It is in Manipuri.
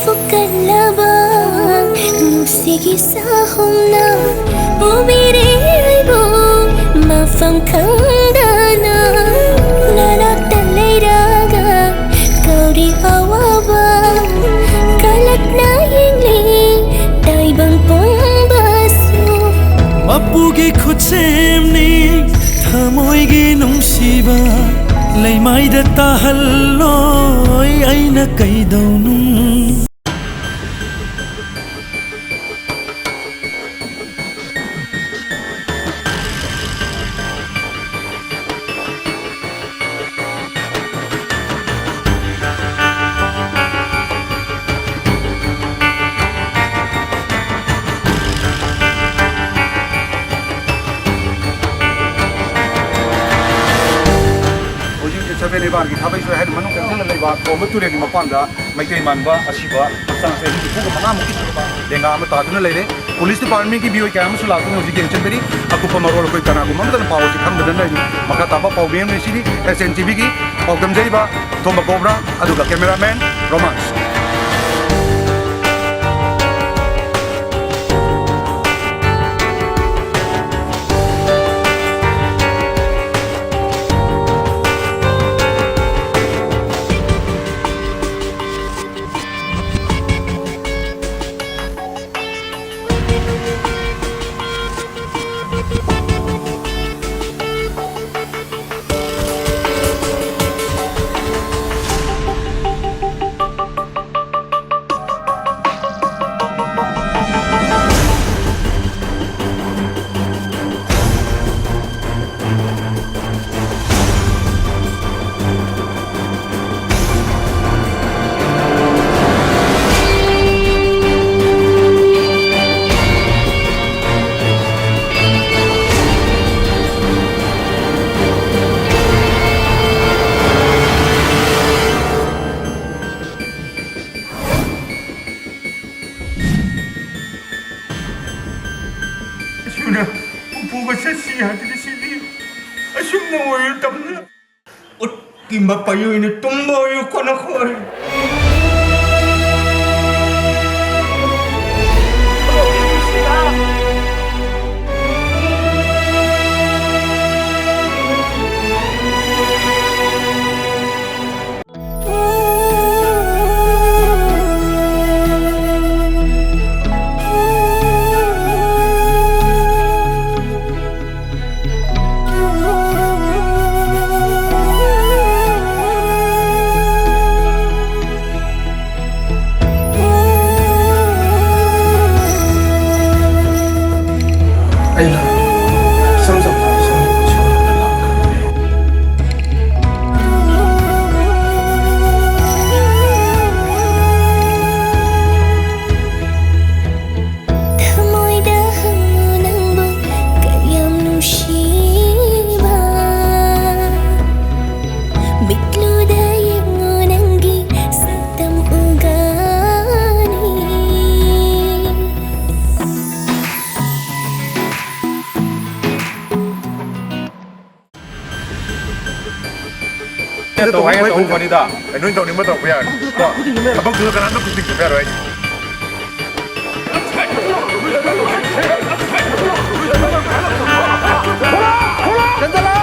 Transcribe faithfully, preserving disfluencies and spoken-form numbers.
ꯐꯨꯒꯠꯂꯕ ꯅꯨꯡꯁꯤꯒꯤ ꯆꯍꯨꯝꯅ ꯄꯨꯕꯤꯔꯦ ꯑꯩꯕꯨ ꯃꯐꯝ ꯈꯪꯗꯅ꯫ ꯅꯅꯥꯛꯇ ꯂꯩꯔꯒ ꯀꯧꯔꯤ ꯑꯋꯥꯕ ꯀꯂꯛꯅ ꯌꯦꯡꯂꯤ ꯇꯥꯏꯕꯪ ꯄꯨꯝꯕꯁꯨ꯫ ꯃꯄꯨꯒꯤ ꯈꯨꯠꯁꯦꯝꯅꯤ ꯊꯃꯣꯏꯒꯤ ꯅꯨꯡꯁꯤꯕ, ꯂꯩꯃꯥꯏꯗ ꯇꯥꯍꯜꯂꯣꯏ ꯑꯩꯅ ꯀꯩꯗꯧꯅꯨꯡ꯫ ꯍꯧꯖꯤꯛ ꯍꯧꯖꯤꯛ ꯁꯕꯦꯟ ꯏꯕꯥꯟꯒꯤ ꯊꯥꯕꯩ ꯁꯣꯏ ꯍꯥꯏꯅ ꯃꯅꯨꯡ ꯆꯪꯁꯤꯜꯂ ꯂꯩꯕ ꯇꯣꯝꯕ ꯇꯨꯔꯦꯜꯒꯤ ꯃꯄꯥꯟꯗ ꯃꯩꯇꯩ ꯃꯥꯟꯕ ꯑꯁꯤꯕ ꯍꯛꯆꯥꯡ ꯆꯍꯤ ꯅꯤꯐꯨꯒ ꯃꯉꯥꯃꯨꯛꯀꯤ ꯁꯨꯔꯕ ꯂꯦꯡꯒꯥ ꯑꯃ ꯇꯥꯗꯨꯅ ꯂꯩꯔꯦ꯫ ꯄꯨꯂꯤꯁ ꯗꯤꯄꯥꯔꯠꯃꯦꯟꯒꯤ ꯃꯤꯑꯣꯏ ꯀꯌꯥ ꯑꯃꯁꯨ ꯂꯥꯛꯇꯨꯅ ꯍꯧꯖꯤꯛ ꯌꯦꯡꯁꯤꯟꯕꯤꯔꯤ꯫ ꯑꯀꯨꯞꯄ ꯃꯔꯣꯜ ꯑꯩꯈꯣꯏ ꯀꯅꯥꯒꯨꯝꯕ ꯑꯃꯠꯇꯅ ꯄꯥꯎ ꯑꯁꯤ ꯈꯪꯗꯗꯅ ꯂꯩꯔꯤ꯫ ꯃꯈꯥ ꯇꯥꯕ ꯄꯥꯎꯃꯤ ꯑꯃꯅ ꯁꯤꯗꯤ ꯑꯦꯁ ꯑꯦꯟ ꯇꯤ ꯚꯤꯒꯤ ꯄꯥꯎꯗꯝꯖꯔꯤꯕ ꯊꯣꯝꯕ ꯀꯣꯕ꯭ꯔꯥ ꯑꯗꯨꯒ ꯀꯦꯃꯦꯔꯥꯃꯦꯟ ꯔꯣꯃꯥꯟꯁ꯫ ꯑꯁꯨꯝꯅ ꯎꯄꯨꯒ ꯆꯠꯁꯤ ꯍꯥꯏꯗꯅ ꯁꯤꯗꯤ ꯑꯁꯨꯝꯅ ꯑꯣꯏꯔ ꯇꯝꯅ ꯑꯣꯠꯀꯤ ꯃꯄꯥꯏ ꯑꯣꯏꯅ ꯇꯨꯝꯕ ꯑꯣꯏꯌꯨ ꯀꯣꯟꯅꯈꯣꯏ꯫ ꯇꯧ ꯍꯥꯏꯅ ꯇꯧꯕꯅꯤꯗ꯫ ꯑꯦ, ꯅꯣꯏ ꯇꯧꯅꯤꯡꯕ ꯇꯧꯕ ꯌꯥꯔꯦ꯫ ꯀꯣ? ꯊꯕꯛꯇꯨꯗ ꯀꯅꯥꯝꯇ ꯈꯨꯠ ꯊꯤꯡꯖꯤꯟꯕ ꯌꯥꯔꯣꯏ꯫ ꯆꯟꯁꯤꯜꯂꯣ!